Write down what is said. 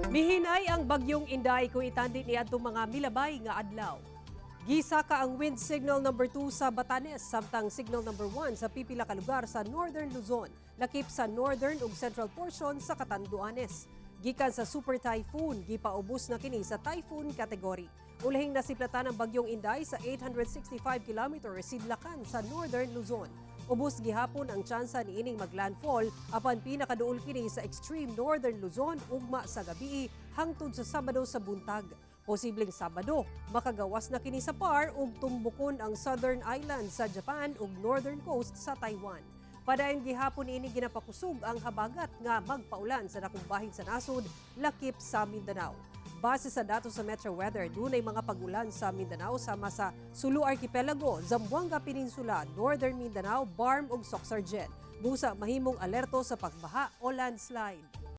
Mihinay ang bagyong Inday kung itandi niadtong mga milabay nga adlaw. Gisaka ang wind signal number 2 sa Batanes samtang signal number 1 sa pipila ka lugar sa Northern Luzon, lakip sa northern ug central portion sa Catanduanes. Gikan sa super typhoon, gipaubos na kini sa typhoon category. Ulahing nasiplatan ang bagyong Inday sa 865 kilometers sidlakan sa Northern Luzon. Ubos gihapon ang tsansa niining maglandfall, apan pinakaduol kini sa extreme Northern Luzon ugma sa gabi hangtod sa Sabado sa buntag. Posibleng Sabado, makagawas na kini sa PAR ug tumbukon ang southern island sa Japan ug northern coast sa Taiwan. Padayon gihapon ini ginapakusog ang habagat nga magpaulan sa dakong bahin sa nasod, lakip sa Mindanao. Base sa datos sa Metro Weather, dunay mga pag-ulan sa Mindanao sama sa Sulu Archipelago, Zamboanga Peninsula, Northern Mindanao, BARMM ug Soccsksargen. Busa mahimong alerto sa pagbaha o landslide.